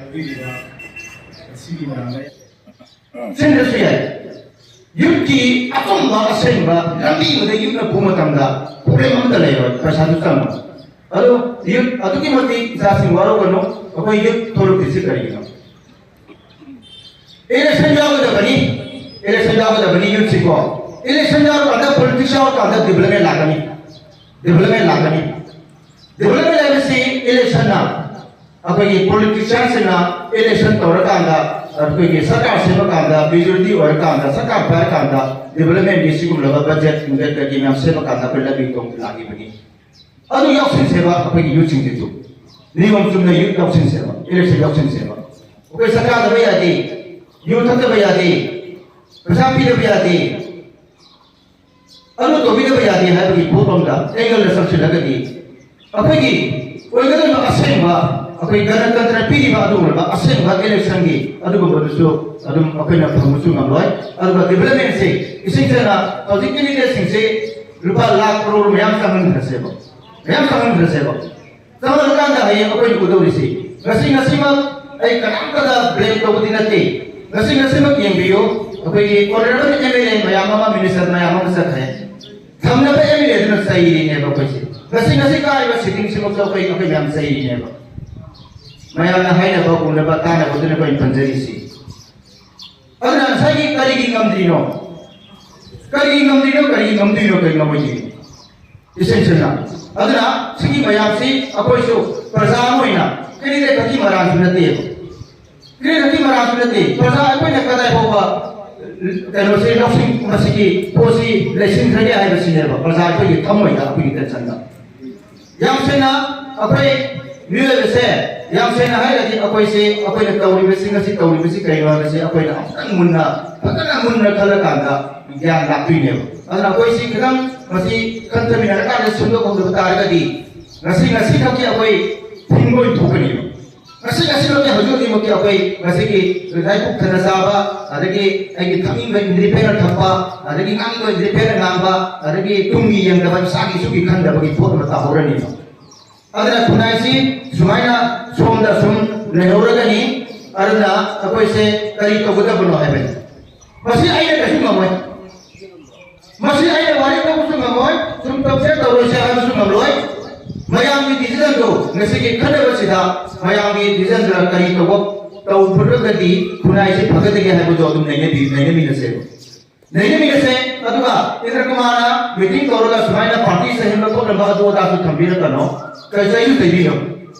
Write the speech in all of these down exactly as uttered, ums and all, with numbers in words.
ꯂꯧꯕꯤꯔꯤꯕ ꯉꯁꯤꯒꯤ ꯃꯌꯥꯝ ꯁꯤꯟꯗ꯭ꯔꯁꯨ ꯌꯥꯏ꯫ ꯌꯨꯠꯀꯤ ꯑꯆꯨꯝꯕ ꯑꯁꯦꯡꯕ ꯂꯝꯕꯤ ꯑꯃꯗ ꯌꯨꯠꯅ ꯄꯨꯕ ꯃꯇꯝꯗ ꯄ꯭ꯔꯣꯕ꯭ꯂꯦꯝ ꯑꯃꯠꯇ ꯂꯩꯔꯣꯏ, ꯄꯩꯁꯥꯁꯨ ꯆꯪꯉꯣꯏ꯫ ꯑꯗꯣ ꯌꯨꯠ ꯑꯗꯨꯛꯀꯤ ꯃꯇꯤꯛ ꯏꯆꯥꯁꯤꯡ ꯋꯥꯔꯧꯒꯅꯨ꯫ ꯑꯩꯈꯣꯏ ꯌꯨꯠ ꯊꯣꯛꯂꯛꯇ꯭ꯔꯤꯁꯤ ꯀꯔꯤꯒꯤꯅꯣ? ꯏꯂꯦꯛꯁꯟ ꯌꯥꯎꯒꯗꯕꯅꯤ꯫ ꯏꯂꯦꯛꯁꯟ ꯌꯥꯎꯒꯗꯕꯅꯤ ꯌꯨꯠꯁꯤꯀꯣ꯫ ꯏꯂꯦꯛꯁꯟ ꯌꯥꯎꯔꯀꯥꯟꯗ, ꯄꯣꯂꯤꯇꯤꯛꯁ ꯌꯥꯎꯔꯀꯥꯟꯗ ꯗꯤꯕꯂꯞꯃꯦꯟ ꯂꯥꯛꯀꯅꯤ꯫ ꯗꯤꯕꯂꯞꯃꯦꯟ ꯂꯥꯛꯀꯅꯤ꯫ ꯗꯤꯕꯂꯞꯃꯦꯟ ꯍꯥꯏꯕꯁꯤ ꯏꯂꯦꯛꯁꯟꯅ, ꯑꯩꯈꯣꯏꯒꯤ ꯄꯣꯂꯤꯇꯤꯁꯤꯌꯥꯟꯁꯤꯡꯅ ꯏꯂꯦꯛꯁꯟ ꯇꯧꯔꯀꯥꯟꯗ, ꯑꯩꯈꯣꯏꯒꯤ ꯁꯔꯀꯥꯔ ꯁꯦꯝꯃꯀꯥꯟꯗ, ꯃꯦꯖꯣꯔꯤꯇꯤ ꯑꯣꯏꯔꯀꯥꯟꯗ, ꯁꯔꯀꯥꯔ ꯄꯥꯏꯔꯀꯥꯟꯗ ꯗꯤꯕꯂꯞꯃꯦꯟꯒꯤ ꯁꯤꯒꯨꯝꯂꯕ ꯕꯖꯦꯠ ꯅꯨꯡꯖꯦꯠ ꯀꯩꯀꯩ ꯃꯌꯥꯝ ꯁꯦꯝꯃꯀꯥꯟꯗ ꯑꯩꯈꯣꯏ ꯂꯝꯕꯤ ꯊꯣꯡ ꯂꯥꯛꯂꯤꯕꯅꯤ꯫ ꯑꯗꯨ ꯌꯥꯎꯁꯤꯟꯁꯦꯕ ꯑꯩꯈꯣꯏꯒꯤ ꯌꯨꯠꯁꯤꯡꯁꯤꯁꯨ꯫ ꯅꯤꯌꯣꯝ ꯆꯨꯝꯅ ꯌꯨꯠ ꯌꯥꯎꯁꯤꯟꯁꯦꯕ, ꯏꯂꯦꯛꯁꯟ ꯌꯥꯎꯁꯤꯟꯁꯦꯕ꯫ ꯑꯩꯈꯣꯏ ꯁꯔꯀꯥꯔ ꯊꯛꯇꯕ ꯌꯥꯗꯦ, ꯌꯨ ꯊꯛꯇꯕ ꯌꯥꯗꯦ, ꯄꯩꯁꯥ ꯄꯤꯗꯕ ꯌꯥꯗꯦ, ꯑꯗꯨ ꯇꯧꯕꯤꯗꯕ ꯌꯥꯗꯦ ꯍꯥꯏꯕꯒꯤ ꯄꯣꯠ ꯑꯃꯗ ꯑꯦꯡꯒꯜꯗ ꯆꯪꯁꯤꯜꯂꯒꯗꯤ ꯑꯩꯈꯣꯏꯒꯤ ꯑꯣꯏꯒꯗꯧꯔꯤꯕ ꯑꯁꯦꯡꯕ ꯑꯩꯈꯣꯏ ꯒꯅꯇꯟꯇ꯭ꯔ ꯄꯤꯔꯤꯕ ꯑꯗꯨꯒꯨꯝꯂꯕ ꯑꯁꯦꯡꯕ ꯏꯂꯦꯛꯁꯟꯒꯤ ꯑꯗꯨꯒꯨꯝꯕꯗꯨꯁꯨ ꯑꯗꯨꯝ ꯑꯩꯈꯣꯏꯅ ꯐꯪꯕꯁꯨ ꯉꯝꯂꯣꯏ꯫ ꯑꯗꯨꯒ ꯗꯤꯕꯂꯞꯃꯦꯟꯁꯦ ꯏꯁꯤꯡ ꯆꯟꯅ ꯍꯧꯖꯤꯛ ꯀꯦꯟꯗꯤꯗꯦꯠꯁꯤꯡꯁꯦ ꯂꯨꯄꯥ ꯂꯥꯈ ꯀꯔꯣꯔ ꯃꯌꯥꯝ ꯆꯪꯍꯟꯈ꯭ꯔꯁꯦꯕ, ꯃꯌꯥꯝ ꯆꯪꯍꯟꯈ꯭ꯔꯁꯦꯕ꯫ ꯆꯪꯍꯜꯂꯀꯥꯟꯗ ꯍꯌꯦꯡ ꯑꯩꯈꯣꯏꯅ ꯎꯗꯧꯔꯤꯁꯤ ꯉꯁꯤ ꯉꯁꯤꯃꯛ ꯑꯩ ꯀꯅꯥꯝꯇꯗ ꯕ꯭ꯂꯦꯝ ꯇꯧꯕꯗꯤ ꯅꯠꯇꯦ꯫ ꯉꯁꯤ ꯉꯁꯤꯃꯛ ꯌꯦꯡꯕꯤꯌꯨ, ꯑꯩꯈꯣꯏꯒꯤ ꯑꯣꯅꯔꯦꯕꯜ ꯑꯦꯝ ꯑꯦꯜ ꯑꯦ ꯃꯌꯥꯝ ꯑꯃ, ꯃꯤꯅꯤꯁꯇꯔ ꯃꯌꯥꯝ ꯑꯃ ꯆꯠꯈ꯭ꯔꯦ꯫ ꯊꯝꯅꯕ ꯑꯦꯝ ꯑꯦꯜ ꯑꯦꯗꯨꯅ ꯆꯩꯔꯤꯅꯦꯕ ꯑꯩꯈꯣꯏꯁꯦ꯫ ꯉꯁꯤ ꯉꯁꯤ ꯀꯥꯔꯤꯕ ꯁꯤꯇꯤꯡꯁꯤꯃꯛꯁꯨ ꯑꯩꯈꯣꯏ ꯑꯩꯈꯣꯏ ꯃꯌꯥꯝ ꯆꯩꯔꯤꯅꯦꯕ꯫ ꯃꯌꯥꯝꯅ ꯍꯥꯏꯅꯕ ꯎꯅꯕ ꯇꯥꯅꯕꯗꯨꯅ ꯑꯩꯈꯣꯏꯅ ꯄꯟꯖꯔꯤꯁꯤ꯫ ꯑꯗꯨꯅ ꯉꯁꯥꯏꯒꯤ ꯀꯔꯤꯒꯤ ꯉꯝꯗ꯭ꯔꯤꯅꯣ? ꯀꯔꯤꯒꯤ ꯉꯝꯗ꯭ꯔꯤꯅꯣ? ꯀꯔꯤꯒꯤ ꯉꯝꯗ꯭ꯔꯤꯅꯣ? ꯀꯔꯤ ꯉꯝꯃꯣꯏꯗ꯭ꯔꯤꯅꯣ? ꯏꯁꯦꯡ ꯁꯦꯡꯅ꯫ ꯑꯗꯨꯅ ꯁꯤꯒꯤ ꯃꯌꯥꯝꯁꯤ ꯑꯩꯈꯣꯏꯁꯨ ꯄ꯭ꯔꯖꯥ ꯑꯃ ꯑꯣꯏꯅ ꯀꯦꯟꯗꯤꯗꯦꯠ ꯈꯛꯀꯤ ꯃꯔꯥꯜꯁꯨ ꯅꯠꯇꯦꯕ꯫ ꯀꯦꯟꯗꯤꯗꯦꯠ ꯈꯛꯀꯤ ꯃꯔꯥꯜꯁꯨ ꯅꯠꯇꯦ꯫ ꯄ꯭ꯔꯖꯥ ꯑꯩꯈꯣꯏꯅ ꯀꯗꯥꯏ ꯐꯥꯎꯕ ꯀꯩꯅꯣꯁꯤ ꯂꯧꯁꯤꯡ ꯃꯁꯤꯒꯤ ꯄꯣꯠꯁꯤ ꯂꯩꯁꯤꯟꯈ꯭ꯔꯒꯦ ꯍꯥꯏꯕꯁꯤꯅꯦꯕ ꯄ꯭ꯔꯖꯥ ꯑꯩꯈꯣꯏꯒꯤ ꯊꯃꯣꯏꯗ, ꯑꯩꯈꯣꯏꯒꯤ ꯇꯦꯟꯁꯟꯗ꯫ ꯌꯥꯝ ꯁꯦꯡꯅ ꯑꯩꯈꯣꯏ ꯃꯤꯑꯣꯏꯕꯁꯦ, ꯌꯥꯝ ꯁꯦꯡꯅ ꯍꯥꯏꯔꯒꯗꯤ ꯑꯩꯈꯣꯏꯁꯦ, ꯑꯩꯈꯣꯏꯅ ꯇꯧꯔꯤꯕꯁꯤ, ꯉꯁꯤ ꯇꯧꯔꯤꯕꯁꯤ ꯀꯩꯅꯣ ꯍꯥꯏꯕꯁꯤ ꯑꯩꯈꯣꯏꯅ ꯑꯃꯨꯛꯇꯪ ꯃꯨꯟꯅ, ꯐꯖꯅ ꯃꯨꯟꯅ ꯈꯜꯂꯀꯥꯟꯗ ꯒ꯭ꯌꯥꯟ ꯂꯥꯛꯇꯣꯏꯅꯦꯕ꯫ ꯑꯗꯨꯅ ꯑꯩꯈꯣꯏꯁꯤ ꯈꯤꯇꯪ ꯃꯁꯤ ꯈꯟꯊꯃꯤꯟꯅꯔꯀꯥꯟꯗ ꯁꯦꯝꯗꯣꯛꯍꯧꯗꯕ ꯇꯥꯔꯒꯗꯤ ꯉꯁꯤ, ꯉꯁꯤ ꯈꯛꯀꯤ ꯑꯩꯈꯣꯏ ꯊꯤꯡꯕ ꯑꯣꯏꯅ ꯊꯣꯛꯀꯅꯦꯕ꯫ ꯉꯁꯤ, ꯉꯁꯤꯃꯛꯀꯤ, ꯍꯧꯖꯤꯛ ꯍꯧꯖꯤꯛꯃꯛꯀꯤ ꯑꯩꯈꯣꯏ ꯉꯁꯤꯒꯤ ꯂꯥꯏ ꯄꯨꯛ ꯊꯟꯅ ꯆꯥꯕ, ꯑꯗꯒꯤ ꯑꯩꯒꯤ ꯊꯛꯅꯤꯡꯕ ꯏꯟꯗ꯭ꯔꯤ ꯄꯦꯟꯅ ꯊꯛꯄ, ꯑꯗꯒꯤ ꯉꯥꯡꯅꯤꯡꯕ ꯏꯟꯗ꯭ꯔꯤ ꯄꯦꯟꯅ ꯉꯥꯡꯕ, ꯑꯗꯒꯤ ꯇꯨꯡꯒꯤ ꯌꯦꯡꯗꯕ, ꯏꯁꯥꯒꯤ ꯏꯁꯨꯒꯤ ꯈꯟꯗꯕꯒꯤ ꯄꯣꯠ ꯑꯃ ꯇꯥꯍꯧꯔꯅꯦꯕ꯫ ꯑꯗꯨꯅ ꯈꯨꯟꯅꯥꯏꯁꯤ ꯁꯨꯃꯥꯏꯅ ꯁꯣꯝꯗ ꯁꯨꯝ ꯂꯩꯍꯧꯔꯒꯅꯤ꯫ ꯑꯗꯨꯅ ꯑꯩꯈꯣꯏꯁꯦ ꯀꯔꯤ ꯇꯧꯒꯗꯕꯅꯣ ꯍꯥꯏꯕꯅꯤ꯫ ꯃꯁꯤ ꯑꯩꯅ ꯀꯩꯁꯨ ꯉꯝꯃꯣꯏ꯫ ꯃꯁꯤ ꯑꯩꯅ ꯋꯥꯔꯦꯞ ꯂꯧꯕꯁꯨ ꯉꯝꯃꯣꯏ, ꯁꯨꯝ ꯇꯧꯁꯦ ꯇꯧꯔꯣꯏꯁꯦ ꯍꯥꯏꯕꯁꯨ ꯉꯝꯂꯣꯏ꯫ ꯃꯌꯥꯝꯒꯤ decision ꯗꯨ ꯉꯁꯤꯒꯤ ꯈꯟꯅꯕꯁꯤꯗ ꯃꯌꯥꯝꯒꯤ decision ꯗꯨꯅ ꯀꯔꯤ ꯇꯧꯕ ꯇꯧꯕꯤꯔꯒꯗꯤ ꯈꯨꯟꯅꯥꯏꯁꯤ ꯐꯒꯗꯒꯦ ꯍꯥꯏꯕꯗꯣ ꯑꯗꯨꯝ ꯅꯩꯅꯕꯤ-, ꯅꯩꯅꯃꯤꯟꯅꯁꯦ꯫ ꯅꯩꯅꯃꯤꯟꯅꯁꯦ꯫ ꯑꯗꯨꯒ ꯏꯟꯗ꯭ꯔ ꯀꯨꯃꯥꯔꯅ meeting ꯇꯧꯔꯒ ꯁꯨꯃꯥꯏꯅ party ꯁꯦ ꯍꯦꯟꯕ ꯈꯣꯠꯂꯝꯕ ꯑꯗꯨ ꯑꯗꯥꯁꯨ ꯊꯝꯕꯤꯔꯛꯀꯅꯣ꯫ ꯀꯩ-, ꯆꯩꯁꯨ ꯆꯩꯕꯤꯒꯅꯨ꯫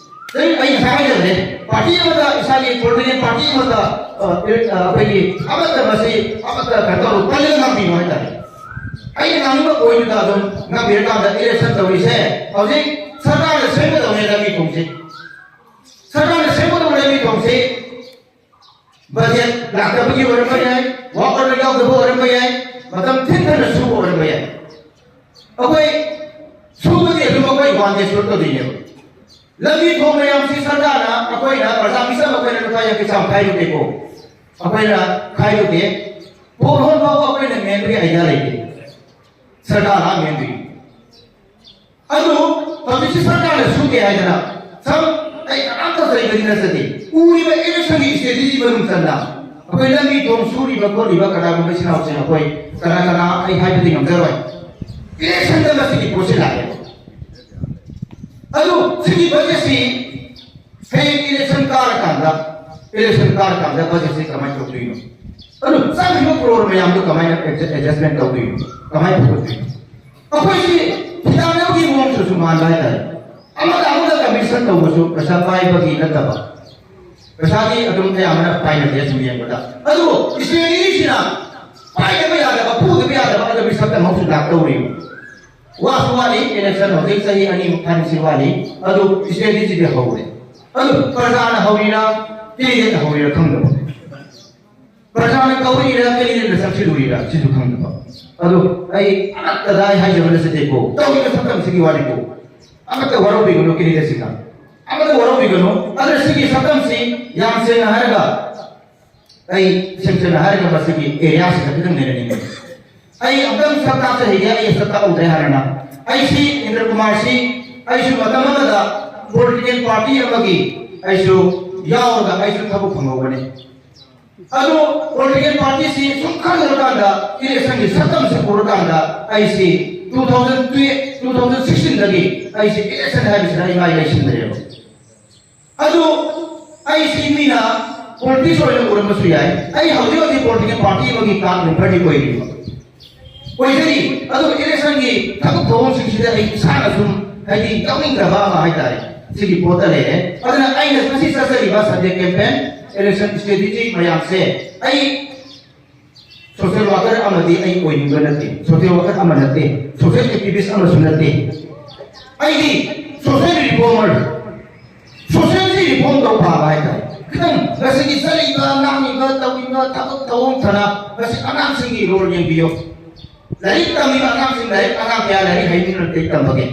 ꯑꯩ, ꯑꯩ ꯉꯁꯥꯏ ꯍꯥꯏꯖꯕꯅꯦ, party ꯑꯃꯗ, ꯏꯁꯥꯒꯤ political party ꯑꯃꯗ, ꯑ, ꯑ, ꯑꯩꯈꯣꯏꯒꯤ ꯑꯃꯠꯇ ꯃꯁꯤ ꯑꯃꯠꯇ ꯀꯩꯅꯣ ꯇꯧꯔ ꯄꯜꯂꯒ ꯉꯥꯡꯕꯤꯌꯨ ꯍꯥꯏꯇꯥꯔꯦ꯫ ꯑꯩꯅ ꯉꯥꯡꯅꯤꯡꯕ point ꯗꯨꯗ ꯑꯗꯨꯝ ꯉꯥꯡꯕꯤꯔꯀꯥꯟꯗ election ꯇꯧꯔꯤꯁꯦ ꯍꯧꯖꯤꯛ ꯁꯔꯀꯥꯔꯅ ꯁꯦꯝꯒꯗꯧꯅꯦ ꯂꯝꯕꯤ ꯊꯣꯡꯁꯤ꯫ ꯁꯔꯀꯥꯔꯅ ꯁꯦꯝꯒꯗꯧꯕ ꯂꯝꯕꯤ ꯊꯣꯡꯁꯤ budget ꯂꯥꯛꯇꯕꯒꯤ ꯑꯣꯏꯔꯝꯕ ꯌꯥꯏ, work order ꯌꯥꯎꯗꯕ ꯑꯣꯏꯔꯝꯕ ꯌꯥꯏ, ꯃꯇꯝ ꯊꯤꯟꯊꯅ ꯁꯨꯕ ꯑꯣꯏꯔꯝꯕ ꯌꯥꯏ꯫ ꯑꯩꯈꯣꯏ ꯁꯨꯕꯗꯤ ꯑꯗꯨꯝ ꯑꯩꯈꯣꯏ one day shoot ꯇꯧꯗꯣꯏꯅꯦꯕ꯫ ꯂꯝꯕꯤ ꯊꯣꯡ ꯃꯌꯥꯝꯁꯤ ꯁꯔꯀꯥꯔꯅ, ꯑꯩꯈꯣꯏꯅ ꯄ꯭ꯔꯖꯥ ꯃꯤꯆꯝ ꯑꯩꯈꯣꯏꯅ ꯂꯨꯄꯥ ꯌꯥꯡꯈꯩ ꯆꯥꯝꯃ ꯈꯥꯏꯗꯣꯛꯇꯦꯀꯣ꯫ ꯑꯩꯈꯣꯏꯅ ꯈꯥꯏꯗꯣꯛꯇꯦ꯫ Borehole ꯐꯥꯎꯕ ꯑꯩꯈꯣꯏꯅ ꯃꯦꯟꯕꯒꯤ idea ꯂꯩꯇꯦ꯫ ꯁꯔꯀꯥꯔꯅ ꯃꯦꯟꯕꯒꯤ꯫ ꯑꯗꯨ ꯍꯧꯖꯤꯛꯁꯤ ꯁꯔꯀꯥꯔꯅ ꯁꯨꯗꯦ ꯍꯥꯏꯗꯅ ꯁꯝ ꯑꯩ ꯀꯅꯥꯝꯇ ꯆꯩꯕꯗꯤ ꯅꯠꯆꯗꯦ꯫ ꯎꯔꯤꯕ election ꯒꯤ strategy ꯃꯅꯨꯡ ꯆꯟꯅ ꯑꯩꯈꯣꯏ ꯂꯝꯕꯤ ꯊꯣꯡ ꯁꯨꯔꯤꯕ ꯈꯣꯠꯂꯤꯕ ꯀꯅꯥꯒꯨꯝꯕ ꯏꯆꯤꯟ ꯏꯅꯥꯎꯁꯤꯡ ꯑꯩꯈꯣꯏ ꯀꯅꯥ ꯀꯅꯥ ꯑꯩ ꯍꯥꯏꯕꯗꯤ ꯉꯝꯖꯔꯣꯏ꯫ Election ꯗ ꯃꯁꯤꯒꯤ ꯄꯣꯠꯁꯤ ꯂꯥꯛꯑꯦ꯫ ꯑꯗꯨ ꯁꯤꯒꯤ budget ꯁꯤ ꯍꯌꯦꯡ election ꯀꯥꯔꯀꯥꯟꯗ, election ꯀꯥꯔꯀꯥꯟꯗ budget ꯁꯤ ꯀꯃꯥꯏꯅ ꯇꯧꯗꯣꯏꯅꯣ? ꯑꯗꯨ ꯆꯪꯈꯤꯕ crore ꯃꯌꯥꯝꯗꯨ ꯀꯃꯥꯏꯅ adjustment ꯇꯧꯗꯣꯏꯅꯣ? ꯀꯃꯥꯏꯅ ꯄꯨꯊꯣꯛꯇꯣꯏꯅꯣ? ꯑꯩꯈꯣꯏꯁꯤ ꯊꯤꯗꯥꯟꯅꯕꯒꯤ ꯃꯑꯣꯡꯗꯁꯨ ꯃꯥꯟꯕ ꯍꯥꯏꯇꯥꯔꯦ꯫ ꯑꯃꯒ ꯑꯃꯒ competition ꯇꯧꯕꯁꯨ ꯄꯩꯁꯥ ꯄꯥꯏꯕꯒꯤ ꯅꯠꯇꯕ, ꯄꯩꯁꯥꯗꯤ ꯑꯗꯨꯝ ꯑꯌꯥꯝꯕꯅ ꯄꯥꯏꯅꯗꯦ ꯑꯁꯨꯝ ꯌꯦꯡꯕꯗ꯫ ꯑꯗꯨꯕꯨ strategy ꯁꯤꯅ ꯄꯥꯏꯗꯕ ꯌꯥꯗꯕ, ꯐꯨꯗꯕ ꯌꯥꯗꯕ ꯑꯗꯨꯒꯤ ꯁꯛꯇꯝ ꯑꯃꯁꯨ ꯂꯥꯛꯇꯧꯔꯤ꯫ ꯋꯥꯁꯨ ꯋꯥꯠꯂꯤ, election ꯍꯧꯖꯤꯛ ꯆꯍꯤ ꯑꯅꯤꯃꯨꯛ ꯊꯥꯏꯅꯁꯤ ꯋꯥꯠꯂꯤ꯫ ꯑꯗꯨ strategy ꯗꯤ ꯍꯧꯔꯦ꯫ ꯑꯗꯨ ꯄ꯭ꯔꯖꯥꯅ ꯍꯧꯔꯤꯔꯥ, candidate ꯅ ꯍꯧꯔꯤꯔꯥ ꯈꯪꯗꯕ꯫ ꯄ꯭ꯔꯖꯥꯅ ꯀꯧꯔꯤꯔꯥ, candidate ꯅ ꯆꯪꯁꯤꯜꯂꯨꯔꯤꯔꯥ, ꯁꯤꯁꯨ ꯈꯪꯗꯕ꯫ ꯑꯗꯨ ꯑꯩ ꯑꯃꯠꯇꯗ ꯑꯩ ꯍꯥꯏꯖꯕ ꯅꯠꯆꯗꯦꯀꯣ, ꯇꯧꯔꯤꯕ ꯁꯛꯇꯝꯁꯤꯒꯤ ꯋꯥꯔꯤꯀꯣ꯫ ꯑꯃꯠꯇ ꯋꯥꯔꯧꯕꯤꯒꯅꯨ candidate ꯁꯤꯡꯅ, ꯑꯃꯠꯇ ꯋꯥꯔꯧꯕꯤꯒꯅꯨ꯫ ꯑꯗꯨꯅ ꯁꯤꯒꯤ ꯁꯛꯇꯝꯁꯤ ꯌꯥꯝ ꯁꯦꯡꯅ ꯍꯥꯏꯔꯒ ꯑꯩ ꯁꯦꯡ ꯁꯦꯡꯅ ꯍꯥꯏꯔꯒ ꯃꯁꯤꯒꯤ area ꯁꯤꯗ ꯈꯤꯇꯪ ꯅꯩꯅꯅꯤꯡꯉꯤ꯫ ꯑꯩ ꯑꯝꯇꯪ ꯁꯛ ꯇꯥꯛꯆꯍꯩꯒꯦ, ꯑꯩ ꯁꯛ ꯇꯥꯛꯍꯧꯗ꯭ꯔꯦ ꯍꯥꯟꯅꯅ꯫ ꯑꯩꯁꯤ ꯏꯟꯗ꯭ꯔ ꯀꯨꯃꯥꯔꯁꯤ ꯑꯩꯁꯨ ꯃꯇꯝ ꯑꯃꯗ ꯄꯣꯂꯤꯇꯤꯀꯦꯜ ꯄꯥꯔꯇꯤ ꯑꯃꯒꯤ ꯑꯩꯁꯨ ꯌꯥꯎꯔꯒ ꯑꯩꯁꯨ ꯊꯕꯛ ꯐꯪꯍꯧꯕꯅꯤ꯫ ꯑꯗꯨ ꯄꯣꯂꯤꯇꯤꯀꯦꯜ ꯄꯥꯔꯇꯤꯁꯤ ꯁꯨꯝ ꯈꯜꯂꯨꯔꯀꯥꯟꯗ ꯏꯂꯦꯛꯁꯟꯒꯤ ꯁꯛꯇꯝꯁꯤ ꯎꯔꯀꯥꯟꯗ ꯑꯩꯁꯤ ꯇꯨ ꯊꯥꯎꯖꯟ ꯇꯨ ꯊꯥꯎꯖꯟ ꯁꯤꯛꯁꯇꯤꯟꯗꯒꯤ ꯑꯩꯁꯤ ꯏꯂꯦꯛꯁꯟ ꯍꯥꯏꯕꯁꯤꯗ ꯑꯩ ꯃꯥꯏ ꯂꯩꯁꯤꯟꯗ꯭ꯔꯦꯕ꯫ ꯑꯗꯨ ꯑꯩꯁꯤ ꯃꯤꯅ ꯄꯣꯂꯤꯇꯤꯛꯁ ꯑꯣꯏꯅ ꯎꯔꯝꯕꯁꯨ ꯌꯥꯏ꯫ ꯑꯩ ꯍꯧꯖꯤꯛ ꯍꯧꯖꯤꯛ ꯄꯣꯂꯤꯇꯤꯀꯦꯜ ꯄꯥꯔꯇꯤ ꯑꯃꯒꯤ ꯀꯥꯔꯗ ꯃꯦꯝꯕꯔꯗꯤ ꯑꯣꯏꯔꯤꯕ꯫ ꯑꯣꯏꯖꯔꯤ꯫ ꯑꯗꯨ ꯏꯂꯦꯛꯁꯟꯒꯤ ꯊꯕꯛ ꯊꯧꯑꯣꯡꯁꯤꯡꯁꯤꯗ ꯑꯩ ꯏꯁꯥꯅ ꯁꯨꯝ ꯍꯥꯏꯗꯤ ꯌꯥꯎꯅꯤꯡꯗꯕ ꯑꯃ ꯍꯥꯏꯇꯥꯔꯦ꯫ ꯁꯤꯒꯤ ꯄꯣꯠꯇ ꯂꯩꯔꯦ꯫ ꯑꯗꯨꯅ ꯑꯩꯅ ꯉꯁꯤ ꯆꯠꯆꯔꯤꯕ ꯁꯟꯗꯦ ꯀꯦꯝꯄꯦꯟ, ꯏꯂꯦꯛꯁꯟ ꯏꯁꯇ꯭ꯔꯦꯇꯦꯖꯤ ꯃꯌꯥꯝꯁꯦ ꯑꯩ ꯁꯣꯁꯤꯌꯦꯜ ꯋꯥꯔꯀꯔ ꯑꯃꯗꯤ ꯑꯩ ꯑꯣꯏꯅꯤꯡꯕ ꯅꯠꯇꯦ, ꯁꯣꯁꯤꯌꯦꯜ ꯋꯥꯔꯀꯔ ꯑꯃ ꯅꯠꯇꯦ, ꯁꯣꯁꯤꯌꯦꯜ ꯑꯦꯛꯇꯤꯚꯤꯁ ꯑꯃꯁꯨ ꯅꯠꯇꯦ꯫ ꯑꯩꯗꯤ ꯁꯣꯁꯤꯌꯦꯜ ꯔꯤꯐꯣꯔꯃꯔ, ꯁꯣꯁꯤꯌꯦꯜꯁꯤ ꯔꯤꯐꯣꯔꯝ ꯇꯧꯕ ꯍꯥꯏꯇꯥꯔꯦ꯫ ꯈꯤꯇꯪ ꯉꯁꯤꯒꯤ ꯆꯠꯂꯤꯕ, ꯉꯥꯡꯉꯤꯕ, ꯇꯧꯔꯤꯕ ꯊꯕꯛ ꯊꯧꯑꯣꯡ ꯐꯅ ꯉꯁꯤ ꯑꯉꯥꯡꯁꯤꯡꯒꯤ ꯔꯣꯜ ꯌꯦꯡꯕꯤꯌꯨ꯫ ꯂꯥꯏꯔꯤꯛ ꯇꯝꯃꯤꯕ ꯑꯉꯥꯡꯁꯤꯡ, ꯂꯥꯏꯔꯤꯛ ꯑꯉꯥꯡ ꯀꯌꯥ ꯂꯥꯏꯔꯤꯛ ꯍꯩꯅꯤꯡꯅ ꯂꯥꯏꯔꯤꯛ ꯇꯝꯕꯒꯦ?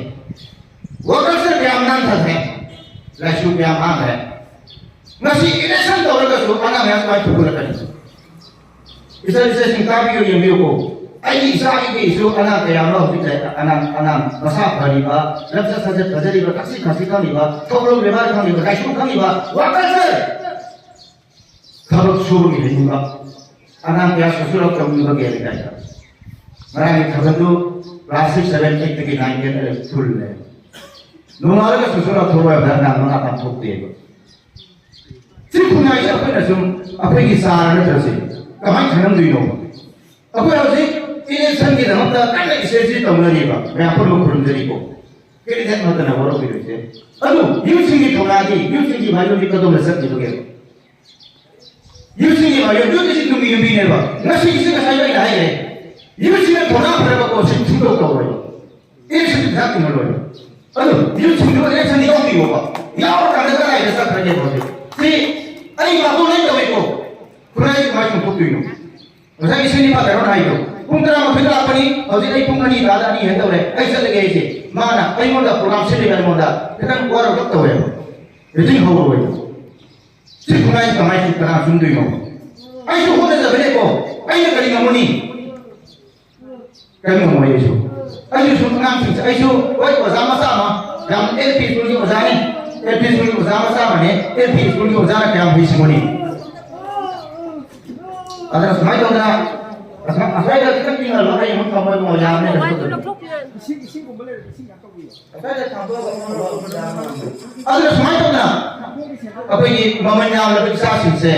ꯋꯥꯈꯜꯁꯤꯅ ꯀꯌꯥꯝ ꯅꯥꯟꯊꯈ꯭ꯔꯦ, ꯂꯥꯏꯁꯨ ꯀꯌꯥꯝ ꯍꯥꯡꯈ꯭ꯔꯦ꯫ ꯉꯁꯤ ꯏꯂꯦꯛꯁꯟ ꯇꯧꯔꯒꯁꯨ ꯑꯉꯥꯡ ꯃꯌꯥꯝ ꯁꯨꯃꯥꯏꯅ ꯐꯨꯒꯠꯂꯛꯀꯅꯤ꯫ ꯏꯆꯜ ꯏꯆꯦꯁꯤꯡ ꯇꯥꯕꯤꯌꯨ, ꯌꯦꯡꯕꯤꯌꯨꯀꯣ꯫ ꯑꯩꯒꯤ ꯏꯆꯥꯒꯤꯁꯨ ꯑꯉꯥꯡ ꯀꯌꯥ ꯑꯃ ꯍꯧꯖꯤꯛ ꯂꯩ꯫ ꯑꯉꯥꯡ, ꯑꯉꯥꯡ ꯃꯁꯥ ꯐꯔꯤꯕ, ꯂꯝꯆꯠ ꯁꯥꯖꯠ ꯐꯖꯔꯤꯕ, ꯊꯛꯁꯤ ꯈꯥꯁꯤ ꯈꯪꯉꯤꯕ, ꯊꯧꯒꯜꯂꯣꯟ ꯕꯦꯕꯥꯔ ꯈꯪꯉꯤꯕ, ꯂꯥꯏꯁꯨ ꯈꯪꯉꯤꯕ ꯋꯥꯈꯜꯁꯦ ꯊꯕꯛ ꯁꯨꯕꯒꯤ ꯍꯩꯅꯤꯡꯕ, ꯑꯉꯥꯡ ꯀꯌꯥ ꯁꯣꯁꯤꯌꯦꯜ ꯋꯥꯔꯛ ꯇꯧꯅꯤꯡꯕꯒꯤ ꯂꯩꯀꯥꯏꯗ꯫ ꯉꯔꯥꯡꯒꯤ ꯊꯥꯕꯜꯗꯨ ꯀ꯭ꯂꯥꯁ ꯁꯤꯛꯁ, ꯁꯚꯦꯟ, ꯑꯩꯠꯇꯒꯤ ꯅꯥꯏꯟ, ꯇꯦꯟ, ꯑꯦꯂꯦꯚꯦꯟ ꯐꯨꯜ ꯂꯩ꯫ ꯅꯣꯡꯉꯥꯜꯂꯒ ꯁꯣꯁꯤꯌꯦꯜ ꯋꯥꯔꯛ ꯊꯣꯛꯂꯛꯑꯣ ꯍꯥꯏꯕꯗ ꯑꯉꯥꯡ ꯃꯉꯥ ꯇꯔꯥ ꯊꯣꯛꯇꯦꯕ꯫ ꯁꯤ ꯈꯨꯟꯅꯥꯏꯁꯦ ꯑꯩꯈꯣꯏꯅ ꯁꯨꯝ ꯑꯩꯈꯣꯏꯒꯤ ꯆꯥꯔ ꯅꯠꯇ꯭ꯔꯁꯦ ꯀꯃꯥꯏꯅ ꯈꯪꯉꯝꯗꯣꯏꯅꯣ? ꯑꯩꯈꯣꯏ ꯍꯧꯖꯤꯛ ꯏꯂꯦꯛꯁꯟꯒꯤꯗꯃꯛꯇ ꯀꯟꯅ ꯏꯁꯇ꯭ꯔꯦꯇꯦꯖꯤ ꯇꯧꯅꯔꯤꯕ ꯃꯌꯥꯝ ꯄꯨꯝꯅꯃꯛ ꯈꯨꯔꯨꯝꯖꯔꯤꯀꯣ꯫ ꯀꯦꯟꯗꯤꯗꯦꯠ ꯃꯠꯇꯅ ꯋꯥꯔꯧꯕꯤꯔꯣꯏꯁꯦ꯫ ꯑꯗꯨ ꯌꯨꯠꯁꯤꯡꯒꯤ ꯊꯧꯅꯥꯗꯤ, ꯌꯨꯠꯁꯤꯡꯒꯤ ꯚꯦꯂ꯭ꯌꯨꯗꯤ ꯀꯗꯣꯝꯗ ꯆꯠꯈꯤꯕꯒꯦ? ꯌꯨꯠꯁꯤꯡꯒꯤ ꯚꯦꯂ꯭ꯌꯨ, ꯌꯨꯠ ꯑꯁꯤ ꯇꯨꯡꯒꯤ ꯌꯨꯝꯕꯤꯅꯦꯕ꯫ ꯉꯁꯤꯒꯤꯁꯤ ꯉꯁꯥꯏ ꯑꯩꯅ ꯍꯥꯏꯈ꯭ꯔꯦ, ꯌꯨꯠꯁꯤꯅ ꯊꯧꯅꯥ ꯐꯔꯕ ꯀꯣ ꯁꯤ ꯁꯨꯡꯇꯧ ꯇꯧꯔꯣꯏ꯫ ꯏꯂꯦꯛꯁꯟ ꯄꯩꯁꯥ ꯇꯤꯡꯍꯜꯂꯣꯏ꯫ ꯑꯗꯨ ꯌꯨꯠꯁꯤꯡꯗꯨ ꯏꯂꯦꯛꯁꯟꯗ ꯌꯥꯎꯕꯤꯌꯣꯕ꯫ ꯌꯥꯎꯔꯀꯥꯟꯗ ꯀꯗꯥꯏꯗ ꯆꯠꯈ꯭ꯔꯒꯦ ꯍꯧꯖꯤꯛ? ꯁꯤ ꯑꯩ ꯃꯇꯨꯡ ꯂꯣꯏ ꯇꯧꯏꯀꯣ꯫ ꯈꯨꯔꯥꯏꯁꯤ ꯀꯃꯥꯏꯅ ꯆꯨꯝꯊꯣꯛꯇꯣꯏꯅꯣ? ꯉꯁꯥꯏ ꯏꯁꯩ ꯅꯤꯄꯥ ꯀꯩꯅꯣꯅ ꯍꯥꯏꯗꯣ, ꯄꯨꯡ ꯇꯔꯥꯃꯥꯊꯣꯏꯗ ꯂꯥꯛꯄꯅꯤ, ꯍꯧꯖꯤꯛ ꯑꯩ ꯄꯨꯡ ꯑꯅꯤ ꯇꯥꯗ ꯑꯅꯤ ꯍꯦꯟ ꯇꯧꯔꯦ, ꯑꯩ ꯆꯠꯂꯒꯦ ꯑꯩꯁꯦ꯫ ꯃꯥꯅ ꯑꯩꯉꯣꯟꯗ ꯄ꯭ꯔꯣꯒ꯭ꯔꯥꯝ ꯁꯤꯜꯂꯤꯕ ꯑꯩꯉꯣꯟꯗ ꯈꯤꯇꯪ ꯋꯥꯔꯧꯔꯞ ꯇꯧꯋꯦꯕ꯫ ꯃꯤꯇꯤꯡ ꯍꯧꯔꯣꯏ꯫ ꯁꯤ ꯈꯨꯟꯅꯥꯏꯁꯤ ꯀꯃꯥꯏꯅ ꯀꯅꯥ ꯆꯨꯝꯗꯣꯏꯅꯣ? ꯑꯩꯁꯨ ꯍꯣꯠꯅꯖꯕꯅꯦꯀꯣ, ꯑꯩꯅ ꯀꯔꯤ ꯉꯝꯃꯨꯅꯤ? ꯀꯔꯤ ꯉꯝꯃꯣꯏ ꯑꯩꯁꯨ? ꯑꯩꯁꯨ ꯁꯨꯝ ꯑꯉꯥꯡꯁꯤꯡꯁꯦ, ꯑꯩꯁꯨ ꯍꯣꯏ ꯑꯣꯖꯥ ꯃꯆꯥ ꯑꯃ, ꯌꯥꯝ ꯑꯦꯜ ꯄꯤ ꯁ꯭ꯀꯨꯜꯒꯤ ꯑꯣꯖꯥꯅꯤ꯫ ꯑꯦꯜ ꯄꯤ ꯁ꯭ꯀꯨꯜꯒꯤ ꯑꯣꯖꯥ ꯃꯆꯥ ꯑꯃꯅꯤ꯫ ꯑꯦꯜ ꯄꯤ ꯁ꯭ꯀꯨꯜꯒꯤ ꯑꯣꯖꯥꯅ ꯀꯌꯥꯝ ꯍꯩꯁꯤꯡꯉꯨꯅꯤ? ꯑꯗꯨꯅ ꯁꯨꯃꯥꯏꯅ ꯇꯧꯗꯅ, ꯑꯁꯨꯃꯥꯏ-, ꯑꯁ꯭ꯋꯥꯏꯗ ꯈꯤꯇꯪ ꯏꯪꯍꯜꯂꯣ, ꯑꯩ ꯑꯃꯨꯛ ꯊꯝꯃꯣꯏ ꯃꯣꯏ ꯌꯥꯝꯅꯤ꯫ ꯃꯣꯕꯥꯏꯜꯗꯣ ꯂꯧꯊꯣꯛꯄꯤꯔꯣ꯫ ꯑꯗꯨꯅ ꯁꯨꯃꯥꯏꯅ ꯇꯧꯗꯅ ꯑꯩꯈꯣꯏꯒꯤ ꯃꯃꯜ ꯌꯥꯝꯂꯕ ꯏꯆꯥꯁꯤꯡꯁꯦ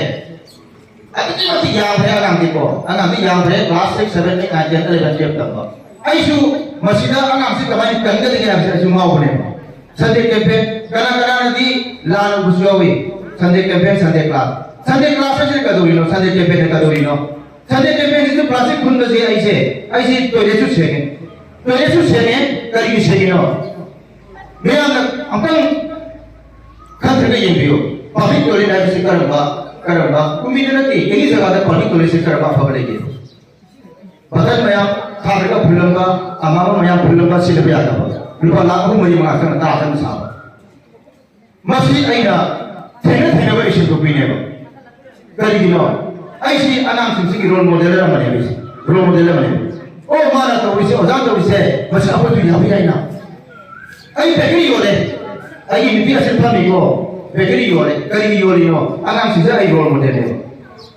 ꯑꯗꯨꯛꯀꯤ ꯃꯇꯤꯛ ꯌꯥꯝꯈ꯭ꯔꯦ꯫ ꯑꯉꯥꯡꯗꯤꯀꯣ, ꯑꯉꯥꯡꯗꯤ ꯌꯥꯝꯈ꯭ꯔꯦ꯫ Class six, seven, eight, nine, ten, eleven, twelve ꯇꯝꯕ꯫ ꯑꯩꯁꯨ ꯃꯁꯤꯗ ꯑꯉꯥꯡꯁꯤ ꯀꯃꯥꯏꯅ ꯀꯟꯒꯗꯒꯦ ꯍꯥꯏꯕꯁꯦ ꯑꯩꯁꯨ ꯉꯥꯎꯕꯅꯦꯕ꯫ ꯁꯟꯗꯦ ꯀꯦꯝꯄꯦꯟ, ꯀꯅꯥ ꯀꯅꯥꯅꯗꯤ ꯂꯥꯟ ꯎꯕꯁꯨ ꯌꯥꯎꯏ꯫ ꯁꯟꯗꯦ ꯀꯦꯝꯄꯦꯟ, ꯁꯟꯗꯦ ꯀ꯭ꯂꯥꯁ꯫ ꯁꯟꯗꯦ ꯀ꯭ꯂꯥꯁ ꯍꯥꯏꯁꯤꯅ ꯀꯩꯗꯧꯔꯤꯅꯣ? ꯁꯟꯗꯦ ꯀꯦꯝꯄꯦꯟꯅ ꯀꯩꯗꯧꯔꯤꯅꯣ? ꯁꯟꯗꯦ ꯀꯦꯝꯄꯦꯟꯁꯤꯁꯨ ꯄ꯭ꯂꯥꯁꯇꯤꯛ ꯈꯨꯟꯕꯁꯦ ꯑꯩꯁꯦ, ꯑꯩꯁꯦ ꯇꯣꯏꯂꯦꯠꯁꯨ ꯁꯦꯡꯉꯦ꯫ ꯇꯣꯏꯂꯦꯠꯁꯨ ꯁꯦꯡꯉꯦ꯫ ꯀꯔꯤꯒꯤ ꯁꯦꯡꯉꯤꯅꯣ? ꯃꯌꯥꯝꯅ ꯑꯝꯇꯪ ꯈꯟꯊꯔꯒ ꯌꯦꯡꯕꯤꯌꯨ꯫ ꯄꯕ꯭ꯂꯤꯛ ꯇꯣꯏꯂꯦꯠ ꯍꯥꯏꯕꯁꯤ ꯀꯔꯝꯕ, ꯀꯔꯝꯕ ꯀꯨꯝꯕꯤꯗ ꯅꯠꯇꯦ, ꯑꯦꯅꯤ ꯖꯒꯥꯗ ꯄꯕ꯭ꯂꯤꯛ ꯇꯣꯏꯂꯦꯠꯁꯤ ꯀꯔꯝꯕ ꯑꯐꯕ ꯂꯩꯒꯦ? ꯕꯇꯟ ꯃꯌꯥꯝ ꯊꯥꯗ꯭ꯔꯒ ꯐꯨꯜꯂꯝꯕ, ꯑꯃꯥꯡꯕ ꯃꯌꯥꯝ ꯐꯨꯜꯂꯝꯕ, ꯁꯤꯗꯕ ꯌꯥꯗꯕ꯫ ꯂꯨꯄꯥ ꯂꯥꯈ ꯑꯍꯨꯝ ꯃꯔꯤ ꯃꯉꯥ ꯆꯪꯅ ꯇꯔꯥ ꯆꯪꯅ ꯁꯥꯕ꯫ ꯃꯁꯤ ꯑꯩꯅ ꯊꯦꯡꯅ ꯊꯦꯡꯅꯕ ꯑꯩ ꯁꯦꯡꯗꯣꯛꯄꯤꯅꯦꯕ꯫ ꯀꯔꯤꯒꯤꯅꯣ? ꯑꯩꯁꯤ ꯑꯉꯥꯡꯁꯤꯡꯁꯤꯒꯤ ꯔꯣꯜ ꯃꯣꯗꯦꯜ ꯑꯃꯅꯦꯕ꯫ ꯑꯩꯁꯦ ꯔꯣꯜ ꯃꯣꯗꯦꯜ ꯑꯃꯅꯦꯕ꯫ ꯑꯣ, ꯃꯥꯅ ꯇꯧꯔꯤꯁꯦ, ꯑꯣꯖꯥ ꯇꯧꯔꯤꯁꯦ, ꯃꯁꯤ ꯑꯩꯈꯣꯏꯁꯨ ꯌꯥꯕ ꯌꯥꯏꯅ꯫ ꯑꯩ ꯕꯦꯀꯔꯤ ꯌꯣꯜꯂꯦ꯫ ꯑꯩꯒꯤ ꯅꯨꯄꯤ ꯑꯁꯤ ꯐꯝꯃꯤꯀꯣ, ꯕꯦꯀꯔꯤ ꯌꯣꯜꯂꯦ꯫ ꯀꯔꯤꯒꯤ ꯌꯣꯜꯂꯤꯅꯣ? ꯑꯉꯥꯡꯁꯤꯡꯁꯦ ꯑꯩ ꯔꯣꯜ ꯃꯣꯗꯦꯜꯅꯦꯕ꯫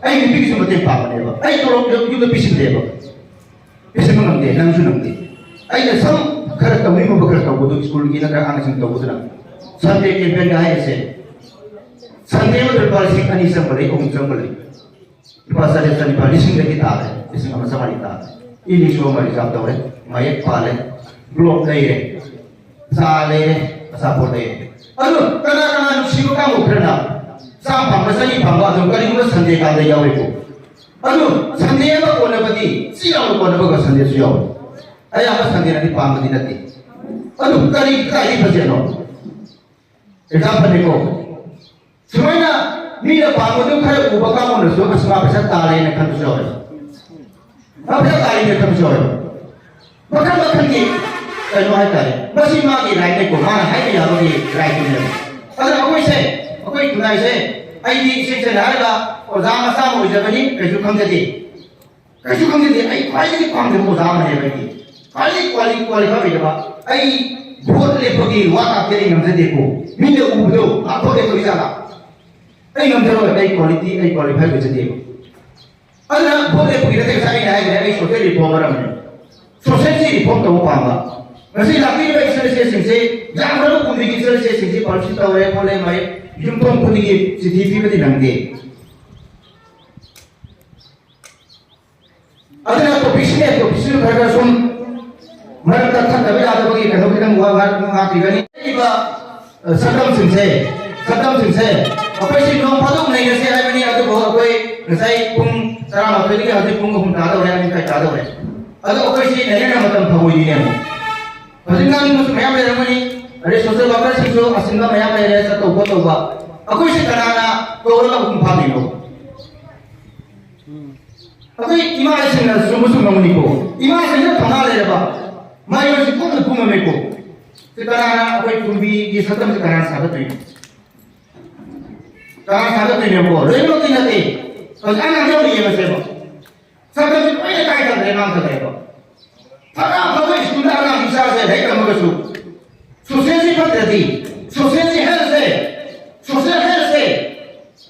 ꯑꯩ ꯅꯨꯄꯤꯒꯤꯁꯨ ꯃꯇꯦꯡ ꯄꯥꯡꯕꯅꯦꯕ꯫ ꯑꯩ ꯇꯣꯂꯣꯞ ꯌꯨꯝꯗ ꯄꯤꯁꯤꯟꯗꯦꯕ꯫ ꯄꯤꯁꯤꯟꯕ ꯉꯝꯗꯦ, ꯅꯪꯁꯨ ꯉꯝꯗꯦ꯫ ꯑꯩꯅ ꯁꯝ ꯈꯔ ꯇꯧꯅꯤꯡꯕ ꯈꯔ ꯇꯧꯕꯗꯨ ꯁ꯭ꯀꯨꯜꯒꯤ ꯅꯠꯇ꯭ꯔꯒ ꯑꯉꯥꯡꯁꯤꯡ ꯇꯧꯕꯗꯨꯅ꯫ ꯁꯟꯗꯦ ꯀꯦꯝꯄꯦꯟꯒ ꯍꯥꯏꯔꯤꯁꯦ, ꯁꯟꯗꯦ ꯑꯃꯗ ꯂꯨꯄꯥ ꯂꯤꯁꯤꯡ ꯑꯅꯤ ꯆꯪꯕ ꯂꯩ, ꯑꯍꯨꯝ ꯆꯪꯕ ꯂꯩ꯫ ꯂꯨꯄꯥ ꯆꯥꯇ꯭ꯔꯦꯠ ꯆꯅꯤꯄꯥꯜ, ꯂꯤꯁꯤꯡꯗꯒꯤ ꯇꯥꯔꯦ, ꯂꯤꯁꯤꯡ ꯑꯃ ꯆꯥꯝꯃꯉꯥꯗꯤ ꯇꯥꯔꯦ꯫ ꯏ ꯔꯤꯛꯁꯣ ꯑꯃ ꯔꯤꯖꯥꯕ ꯇꯧꯔꯦ, ꯃꯌꯦꯛ ꯄꯥꯜꯂꯦ, ꯒ꯭ꯂꯣꯞ ꯂꯩꯔꯦ, ꯆꯥ ꯂꯩꯔꯦ, ꯑꯆꯥꯄꯣꯠ ꯂꯩꯔꯦ꯫ ꯑꯗꯨ ꯀꯅꯥ ꯀꯅꯥ ꯅꯨꯡꯁꯤꯕ ꯀꯥꯡꯕꯨ ꯈꯔꯅ ꯆꯥꯝ ꯐꯪꯕ, ꯆꯅꯤ ꯐꯪꯕ ꯑꯗꯨꯝ ꯀꯔꯤꯒꯨꯝꯕ ꯁꯟꯗꯦ ꯀꯥꯟꯗ ꯌꯥꯎꯏꯀꯣ꯫ ꯑꯗꯨ ꯁꯟꯗꯦ ꯑꯃ ꯀꯣꯟꯅꯕꯗꯤ ꯆꯤ ꯂꯥꯎꯅ ꯀꯣꯟꯅꯕꯒ ꯁꯟꯗꯦꯁꯨ ꯌꯥꯎꯏ꯫ ꯑꯌꯥꯝꯕ ꯁꯟꯗꯦꯅꯗꯤ ꯄꯥꯝꯕꯗꯤ ꯅꯠꯇꯦ꯫ ꯑꯗꯨ ꯀꯔꯤ, ꯀꯗꯥꯏꯗꯒꯤ ꯐꯖꯅꯣ? ꯑꯦꯛꯖꯥꯝꯄꯜꯅꯤꯀꯣ꯫ ꯁꯨꯃꯥꯏꯅ ꯃꯤꯅ ꯄꯥꯝꯕꯗꯨ ꯈꯔ ꯎꯕ ꯀꯥꯡꯕꯨꯅꯁꯨ ꯑꯁ ꯃꯥ ꯄꯩꯁꯥ ꯇꯥꯜꯂꯦꯅ ꯈꯟꯕꯁꯨ ꯌꯥꯎꯋꯦ꯫ ꯃꯥ ꯄꯩꯁꯥ ꯇꯥꯜꯂꯦꯅ ꯈꯟꯕꯁꯨ ꯌꯥꯎꯋꯦ꯫ ꯃꯈꯜ ꯃꯈꯜꯒꯤ ꯀꯩꯅꯣ ꯍꯥꯏꯇꯥꯔꯦ꯫ ꯃꯁꯤ ꯃꯥꯒꯤ ꯔꯥꯏꯠꯅꯤꯀꯣ, ꯃꯥꯅ ꯍꯥꯏꯕ ꯌꯥꯕꯒꯤ ꯔꯥꯏꯠꯇꯨꯅꯦꯕ꯫ ꯑꯗꯨꯅ ꯑꯩꯈꯣꯏꯁꯦ, ꯑꯩꯈꯣꯏ ꯈꯨꯟꯅꯥꯏꯁꯦ, ꯑꯩꯗꯤ ꯏꯁꯦꯡ ꯁꯦꯡꯅ ꯍꯥꯏꯔꯒ ꯑꯣꯖꯥ ꯃꯆꯥ ꯑꯃ ꯑꯣꯏꯖꯕꯅꯤ, ꯀꯩꯁꯨ ꯈꯪꯖꯗꯦ꯫ ꯀꯩꯁꯨ ꯈꯪꯖꯗꯦ꯫ ꯑꯩ ꯈ꯭ꯋꯥꯏꯗꯒꯤ ꯄꯥꯝꯖꯕ ꯑꯣꯖꯥ ꯑꯃꯅꯦꯕ ꯑꯩꯗꯤ꯫ ꯈ꯭ꯋꯥꯏꯗꯒꯤ ꯀ꯭ꯋꯥꯂꯤ-, ꯀ꯭ꯋꯥꯂꯤꯐꯥꯏ ꯑꯣꯏꯖꯕ꯫ ꯑꯩ ꯚꯣꯠ ꯂꯦꯞꯄꯒꯤ ꯋꯥ ꯉꯥꯛꯇꯤ ꯑꯩ ꯉꯝꯖꯗꯦꯀꯣ꯫ ꯃꯤꯅ ꯎꯕꯗꯣ, "ꯃꯥ ꯚꯣꯠ ꯂꯦꯞꯄꯒꯤ ꯖꯥꯠꯂꯥ?" ꯑꯩ ꯉꯝꯖꯔꯣꯏ, ꯑꯩ ꯀ꯭ꯋꯥꯂꯤꯇꯤ, ꯑꯩ ꯀ꯭ꯋꯥꯂꯤꯐꯥꯏ ꯑꯣꯏꯖꯗꯦꯕ꯫ ꯑꯗꯨꯅ ꯚꯣꯠ ꯂꯦꯞꯄꯒꯤ ꯅꯠꯇꯦ, ꯉꯁꯥꯏ ꯑꯩꯅ ꯍꯥꯏꯈ꯭ꯔꯦ, ꯑꯩ ꯁꯣꯁꯤꯌꯦꯜ ꯔꯤꯐꯣꯔꯃꯔ ꯑꯃꯅꯤ꯫ ꯁꯣꯁꯤꯌꯦꯜꯁꯤ ꯔꯤꯐꯣꯔꯝ ꯇꯧꯕ ꯄꯥꯝꯕ꯫ ꯉꯁꯤ ꯂꯥꯛꯄꯤꯔꯤꯕ ꯏꯆꯜ ꯏꯆꯦꯁꯤꯡꯁꯤ, ꯌꯥꯝꯈ꯭ꯔꯕ ꯀꯨꯝꯕꯤꯒꯤ ꯏꯆꯜ ꯏꯆꯦꯁꯤꯡꯁꯤ ꯄꯥꯎꯁꯤ ꯇꯧꯔꯦ ꯈꯣꯠꯂꯦ, ꯃꯥꯏ ꯌꯨꯝꯊꯣꯡ ꯈꯨꯗꯤꯡꯒꯤ ꯆꯤꯊꯤ ꯄꯤꯕꯗꯤ ꯅꯪꯗꯦ꯫ ꯑꯗꯨꯅ ꯇꯣꯄꯤꯛꯁꯤꯅꯦ, ꯇꯣꯄꯤꯛꯁꯤꯁꯨ ꯈꯔ ꯈꯔ ꯁꯨꯝ ꯃꯔꯛꯇ ꯊꯠꯇꯕ ꯌꯥꯗꯕꯒꯤ ꯀꯩꯅꯣ ꯈꯤꯇꯪ ꯋꯥ ꯉꯥꯛ-, ꯉꯥꯛꯄꯤꯒꯅꯤ꯫ ꯂꯩꯔꯤꯕ, ꯑ, ꯁꯛꯇꯝꯁꯤꯡꯁꯦ, ꯁꯛꯇꯝꯁꯤꯡꯁꯦ ꯑꯩꯈꯣꯏꯁꯤ ꯅꯣꯡ ꯐꯥꯗꯣꯛ ꯅꯩꯅꯁꯦ ꯍꯥꯏꯕꯅꯤ, ꯑꯗꯨꯕꯨ ꯑꯩꯈꯣꯏ ꯉꯁꯥꯏ ꯄꯨꯡ ꯇꯔꯥꯃꯥꯊꯣꯏꯗꯒꯤ ꯍꯧꯖꯤꯛ ꯄꯨꯡ ꯑꯍꯨꯝ ꯇꯥꯗꯧꯔꯦ, ꯄꯨꯡ ꯃꯈꯥꯏ ꯇꯥꯗꯧꯔꯦ꯫ ꯑꯗꯣ ꯑꯩꯈꯣꯏꯁꯤ ꯅꯩꯅꯅ ꯃꯇꯝ ꯐꯪꯉꯣꯏꯗꯣꯏꯅꯦ ꯑꯃꯨꯛ꯫ ꯍꯧꯖꯤꯛ ꯉꯥꯡꯅꯤꯡꯕꯁꯨ ꯃꯌꯥꯝ ꯂꯩꯔꯝꯒꯅꯤ, ꯑꯗꯩ ꯁꯣꯁꯤꯌꯦꯜ ꯋꯥꯔꯀꯔꯁꯤꯡꯁꯨ ꯑꯁꯤꯟꯕ ꯃꯌꯥꯝ ꯂꯩꯔꯦ, ꯆꯠꯇꯧ ꯈꯣꯠꯇꯧꯕ꯫ ꯑꯩꯈꯣꯏꯁꯤ ꯀꯅꯥꯅ ꯀꯧꯔꯒ ꯃꯄꯨꯡ ꯐꯥꯗꯣꯏꯅꯣ? ꯑꯩꯈꯣꯏ ꯏꯃꯥꯁꯤꯡꯅ ꯆꯨꯝꯕꯁꯨ ꯉꯝꯃꯅꯤꯀꯣ, ꯏꯃꯥꯁꯤꯡꯅ ꯊꯧꯅꯥ ꯂꯩꯔꯕ, ꯃꯌꯣꯜꯁꯤ ꯀꯨꯞꯅ ꯀꯨꯝꯃꯝꯃꯦꯀꯣ꯫ ꯁꯤ ꯀꯅꯥꯅ ꯑꯩꯈꯣꯏ ꯀꯨꯝꯕꯤꯒꯤ ꯁꯛꯇꯝꯁꯤ ꯀꯅꯥꯅ ꯁꯥꯒꯠꯇꯣꯏꯅꯣ? ꯀꯅꯥꯅ ꯁꯥꯒꯠꯇꯣꯏꯅꯣꯀꯣ? ꯂꯣꯏꯅꯃꯛꯇꯤ ꯅꯠꯇꯦ꯫ ꯍꯧꯖꯤꯛ ꯑꯉꯥꯡ ꯌꯥꯎꯅ ꯌꯦꯡꯉꯁꯦꯕ꯫ ꯁꯛꯇꯝꯁꯤ ꯂꯣꯏꯅ ꯀꯥꯏꯊꯈ꯭ꯔꯦ, ꯃꯥꯡꯊꯈ꯭ꯔꯦꯕ꯫ ꯐꯅ ꯑꯐꯕ ꯁ꯭ꯀꯨꯜꯗ ꯑꯉꯥꯡ ꯏꯆꯥꯁꯦ ꯂꯥꯏꯔꯤꯛ ꯇꯝꯃꯒꯁꯨ ꯁꯣꯁꯤꯌꯦꯜꯁꯤ ꯐꯠꯇ꯭ꯔꯗꯤ, ꯁꯣꯁꯤꯌꯦꯜꯁꯤ ꯍꯦꯜꯊꯁꯦ, ꯁꯣꯁꯤꯌꯦꯜ ꯍꯦꯜꯊꯁꯦ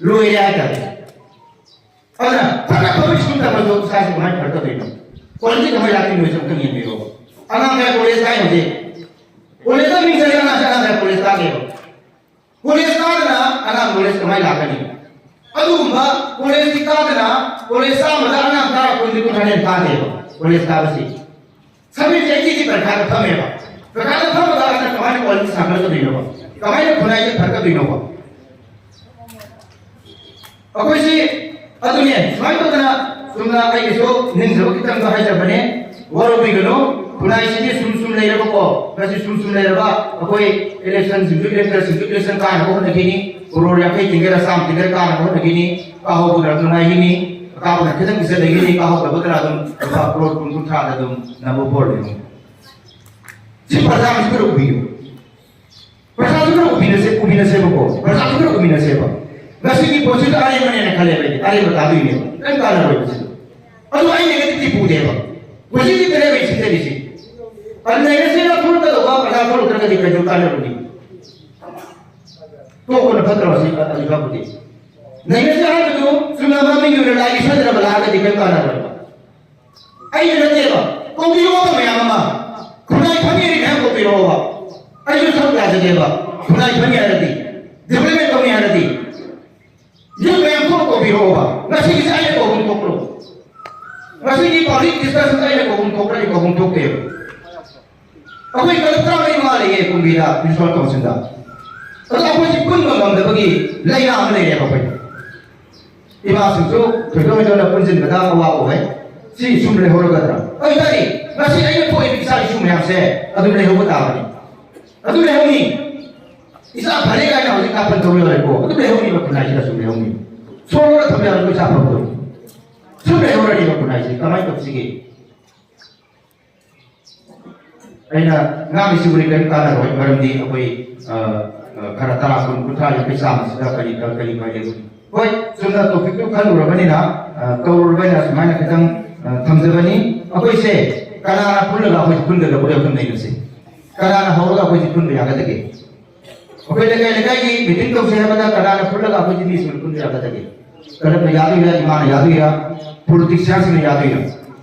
ꯂꯣꯏꯔꯦ ꯍꯥꯏꯇꯥꯔꯦ꯫ ꯑꯗꯨꯅ ꯐꯅ ꯐꯕ ꯁ꯭ꯀꯨꯜ ꯇꯝꯃꯁꯨ ꯏꯁꯥꯁꯤ ꯀꯃꯥꯏꯅ ꯐꯔꯛꯀꯗꯣꯏꯅꯣ? ꯀ꯭ꯋꯥꯂꯤꯇꯤ ꯀꯃꯥꯏꯅ ꯂꯥꯛꯇꯣꯏꯅꯣ? ꯑꯝꯇꯪ ꯌꯦꯡꯕꯤꯔꯣ꯫ ꯑꯉꯥꯡ ꯀꯌꯥ ꯀꯣꯂꯦꯖ ꯀꯥꯏ ꯍꯧꯖꯤꯛ? ꯀꯣꯂꯦꯖꯇ ꯃꯤꯡ ꯆꯜꯂꯦ ꯑꯉꯥꯡꯁꯦ, ꯑꯉꯥꯡ ꯀꯌꯥ ꯀꯣꯂꯦꯖ ꯀꯥꯒꯦꯕ? ꯀꯣꯂꯦꯖ ꯀꯥꯗꯅ ꯑꯉꯥꯡ ꯅꯣꯂꯦꯖ ꯀꯃꯥꯏꯅ ꯂꯥꯛꯀꯅꯤ? ꯑꯗꯨꯒꯨꯝꯕ ꯀꯣꯂꯦꯖꯇꯤ ꯀꯥꯗꯅ ꯀꯣꯂꯦꯖ ꯆꯥꯝꯃꯗ ꯑꯉꯥꯡ ꯀꯥꯔ ꯀꯨꯟꯗꯤ ꯀꯨꯟꯊ꯭ꯔꯥ ꯍꯦꯟꯅ ꯀꯥꯗꯦꯕ ꯀꯣꯂꯦꯖ ꯀꯥꯕꯁꯤ꯫ ꯁꯕꯦꯟꯇꯤ ꯑꯩꯠꯇꯤꯗꯤ ꯄꯔꯤꯈꯥꯗ ꯐꯝꯃꯦꯕ꯫ ꯄꯔꯤꯈꯥꯗ ꯐꯝꯃꯒ ꯑꯗꯨꯅ ꯀꯃꯥꯏꯅ ꯀ꯭ꯋꯥꯂꯤꯇꯤ ꯁꯥꯒꯠꯀꯗꯣꯏꯅꯣꯕ? ꯀꯃꯥꯏꯅ ꯈꯨꯟꯅꯥꯏꯁꯦ ꯐꯔꯛꯀꯗꯣꯏꯅꯣꯕ? ꯑꯩꯈꯣꯏꯁꯤ ꯑꯗꯨꯅꯦ, ꯁꯨꯃꯥꯏꯅ ꯇꯧꯗꯅ ꯆꯨꯝꯅ ꯑꯩꯒꯤꯁꯨ ꯅꯤꯡꯖꯕ ꯈꯤꯇꯪꯗꯣ ꯍꯥꯏꯖꯕꯅꯦ꯫ ꯋꯥꯔꯧꯕꯤꯒꯅꯨ, ꯈꯨꯟꯅꯥꯏꯁꯤꯗꯤ ꯁꯨꯝ ꯁꯨꯝ ꯂꯩꯔꯕꯀꯣ, ꯃꯁꯤ ꯁꯨꯝ ꯁꯨꯝ ꯂꯩꯔꯕ ꯑꯩꯈꯣꯏ ꯏꯂꯦꯛꯁꯟꯁꯤꯡꯁꯨ, ꯏꯂꯦꯛꯇꯔꯁꯤꯡꯁꯨ ꯏꯂꯦꯛꯁꯟ ꯀꯥꯅꯕ ꯍꯣꯠꯅꯈꯤꯅꯤ, ꯀ꯭ꯔꯣꯔ ꯌꯥꯡꯈꯩ ꯇꯤꯡꯒꯦꯔꯥ ꯆꯥꯝꯃ ꯇꯤꯡꯒꯦꯔꯥ ꯀꯥꯅꯕ ꯍꯣꯠꯅꯈꯤꯅꯤ, ꯀꯥꯍꯧꯕꯗꯨꯅ ꯅꯨꯡꯉꯥꯏꯈꯤꯅꯤ, ꯑꯀꯥꯕꯅ ꯈꯤꯇꯪ ꯄꯤꯁꯜꯂꯒꯤꯅꯤ, ꯀꯥꯍꯧꯗꯕꯗꯨꯅ ꯑꯗꯨꯝ ꯂꯨꯄꯥ ꯀ꯭ꯔꯣꯔ ꯀꯨꯟ ꯀꯨꯟꯊ꯭ꯔꯥꯗ ꯑꯗꯨꯝ ꯅꯝꯕ ꯕꯣꯔ ꯂꯩꯅꯤ꯫ ꯁꯤ ꯄ꯭ꯔꯖꯥ ꯃꯁꯤꯡꯗꯨꯗ ꯎꯕꯤꯌꯨ꯫ ꯄ꯭ꯔꯖꯥꯗꯨ ꯈꯔ ꯎꯃꯤꯟꯅꯁꯦ, ꯎꯃꯤꯟꯅꯁꯦꯕꯀꯣ, ꯄ꯭ꯔꯖꯥꯗꯨ ꯈꯔ ꯎꯃꯤꯟꯅꯁꯦꯕ꯫ ꯉꯁꯤꯒꯤ ꯄꯣꯠꯁꯤꯗ ꯑꯔꯦꯝꯕꯅꯦꯅ ꯈꯜꯂꯦꯕ ꯑꯩꯗꯤ, ꯑꯔꯦꯝꯕ ꯇꯥꯗꯣꯏꯅꯦꯕ, ꯀꯔꯤꯝ ꯀꯥꯟꯅꯔꯣꯏꯕ ꯁꯤꯗ꯫ ꯑꯗꯨ ꯑꯩ negative ꯄꯨꯗꯦꯕ, positive ꯇꯅꯦꯕ ꯑꯩ ꯁꯤꯖꯔꯤꯁꯦ꯫ ꯑꯗꯨ negative ꯊꯣꯛꯂꯛꯀꯗꯧꯕ ꯑꯣꯖꯥ ꯊꯣꯛꯂꯛꯇ꯭ꯔꯒꯗꯤ ꯀꯩꯗꯧ ꯀꯥꯟꯅꯔꯨꯅꯤ? ꯇꯣꯛꯄꯅ ꯐꯠꯇ꯭ꯔꯣ? ꯑꯁꯤ ꯑꯁꯤ ꯐꯕꯨꯗꯤ ꯅꯩꯅꯁꯦ ꯍꯥꯏꯕꯗꯨ ꯆꯨꯝꯅ ꯃꯃꯤꯡꯒꯤ ꯑꯣꯏꯅ ꯂꯥꯏꯒꯤ ꯁꯟꯗ꯭ꯔꯕ ꯂꯥꯛꯑꯒꯗꯤ ꯀꯩꯝ ꯀꯥꯟꯅꯔꯣꯏꯕ꯫ ꯑꯩꯅ ꯅꯠꯇꯦꯕ, ꯀꯧꯕꯤꯔꯛꯑꯣꯕ ꯃꯌꯥꯝ ꯑꯃ꯫ ꯈꯨꯟꯅꯥꯏ ꯐꯅꯤ ꯍꯥꯏꯔꯗꯤ ꯃꯌꯥꯝ ꯀꯧꯕꯤꯔꯛꯑꯣꯕ꯫ ꯑꯩꯁꯨ ꯁꯔꯨꯛ ꯌꯥꯖꯒꯦꯕ꯫ ꯈꯨꯟꯅꯥꯏ ꯐꯅꯤ ꯍꯥꯏꯔꯗꯤ, ꯗꯤꯕꯂꯞꯃꯦꯟ ꯇꯧꯅꯤ ꯍꯥꯏꯔꯗꯤ, ꯌꯨꯠ ꯃꯌꯥꯝ ꯊꯣꯛꯑ ꯀꯧꯕꯤꯔꯛꯑꯣꯕ꯫ ꯉꯁꯤꯒꯤꯁꯦ ꯑꯩꯅ ꯀꯧꯐꯝ ꯊꯣꯛꯄ꯭ꯔꯣ? ꯉꯁꯤꯒꯤ ꯄꯕ꯭ꯂꯤꯛ ꯗꯤꯁꯀꯁꯟ ꯑꯩꯅ ꯀꯧꯐꯝ ꯊꯣꯛꯄ꯭ꯔꯥ? ꯑꯩ ꯀꯧꯐꯝ ꯊꯣꯛꯇꯦꯕ꯫ ꯑꯩꯈꯣꯏ ꯀꯂꯕ ꯇꯔꯥꯃꯔꯤ ꯃꯉꯥ ꯂꯩꯌꯦ ꯀꯨꯝꯕꯤꯗ, ꯃ꯭ꯌꯨꯅꯤꯁꯤꯄꯥꯜ ꯀꯥꯎꯟꯁꯤꯜꯗ꯫ ꯑꯗꯣ ꯑꯩꯈꯣꯏꯁꯤ ꯄꯨꯟꯕ ꯉꯝꯗꯕꯒꯤ ꯂꯩꯅꯥ ꯑꯃ ꯂꯩꯔꯦꯕ ꯑꯩꯈꯣꯏ꯫ ꯏꯃꯥꯁꯤꯡꯁꯨ ꯊꯣꯏꯗꯣꯛ ꯍꯦꯟꯗꯣꯛꯅ ꯄꯨꯟꯁꯤꯟꯕꯗ ꯑꯋꯥꯕ ꯑꯣꯏ꯫ ꯁꯤ ꯁꯨꯝ ꯂꯩꯍꯧꯔꯒꯗ꯭ꯔꯥ? ꯑꯣꯏꯇꯥꯔꯗꯤ ꯉꯁꯤ ꯑꯩꯅ ꯊꯣꯛꯏꯕ ꯏꯆꯥ ꯏꯁꯨ ꯃꯌꯥꯝꯁꯦ ꯑꯗꯨꯝ ꯂꯩꯍꯧꯕ ꯇꯥꯕꯅꯤ꯫ ꯑꯗꯨꯝ ꯂꯩꯍꯧꯅꯤ꯫ ꯏꯆꯥ ꯐꯔꯦ ꯀꯥꯏꯅ ꯍꯧꯖꯤꯛ ꯅꯥꯄꯟ ꯊꯧꯔꯒ ꯂꯩꯀꯣ꯫ ꯑꯗꯨꯝ ꯂꯩꯍꯧꯅꯤꯕ ꯈꯨꯟꯅꯥꯏꯁꯤꯗ ꯁꯨꯝ ꯂꯩꯍꯧꯅꯤ꯫ ꯁꯣꯛꯂꯒ ꯊꯝꯕ ꯌꯥꯔꯣꯏ ꯏꯆꯥ ꯐꯕꯗꯣ꯫ ꯁꯨꯝ ꯂꯩꯍꯧꯔꯅꯤꯕ ꯈꯨꯟꯅꯥꯏꯁꯤ꯫ ꯀꯃꯥꯏꯅ ꯇꯧꯁꯤꯒꯦ? ꯑꯩꯅ ꯉꯥꯡꯉꯤꯁꯤꯕꯨꯗꯤ ꯀꯔꯤꯝ ꯀꯥꯟꯅꯔꯣꯏ, ꯃꯔꯝꯗꯤ ꯑꯩꯈꯣꯏ, ꯑ, ꯑ, ꯈꯔ ꯇꯔꯥ, ꯀꯨꯟ, ꯀꯨꯟꯊ꯭ꯔꯥ, ꯌꯥꯡꯈꯩ, ꯆꯥꯝꯃꯁꯤꯗ ꯀꯔꯤ, ꯀꯔꯤ, ꯀꯔꯤ ꯎꯄꯥꯏ ꯂꯩ? ꯍꯣꯏ, ꯆꯨꯝꯅ ꯇꯣꯄꯤꯛꯇꯨ ꯈꯜꯂꯨꯔꯕꯅꯤꯅ, ꯑ, ꯇꯧꯔꯨꯔꯕꯅꯤꯅ ꯁꯨꯃꯥꯏꯅ ꯈꯤꯇꯪ, ꯑ, ꯊꯝꯖꯕꯅꯤ꯫ ꯑꯩꯈꯣꯏꯁꯦ ꯀꯅꯥꯅ ꯄꯨꯜꯂꯒ ꯑꯩꯈꯣꯏꯁꯦ ꯄꯨꯟꯒꯗꯕ ꯑꯣꯏ ꯑꯩꯈꯣꯏ ꯂꯩꯕꯁꯦ? ꯀꯅꯥꯅ ꯍꯧꯔꯒ ꯑꯩꯈꯣꯏꯁꯦ ꯄꯨꯟꯕ ꯌꯥꯒꯗꯒꯦ? ꯑꯩꯈꯣꯏ ꯂꯩꯀꯥꯏ ꯂꯩꯀꯥꯏꯒꯤ ꯃꯤꯇꯤꯡ ꯇꯧꯁꯦ ꯍꯥꯏꯕꯗ ꯀꯅꯥꯅ ꯄꯨꯜꯂꯒ ꯑꯩꯈꯣꯏꯁꯦ ꯃꯤ ꯁꯨꯅ ꯄꯨꯟꯕ ꯌꯥꯒꯗꯒꯦ? ꯀꯂꯕꯅ ꯌꯥꯗꯣꯏꯔꯥ, ꯏꯃꯥꯅ ꯌꯥꯗꯣꯏꯔꯥ, ꯄꯣꯂꯤꯇꯤꯛꯁꯤꯌꯥꯟꯁꯤꯡꯅ ꯌꯥꯗꯣꯏꯔꯥ?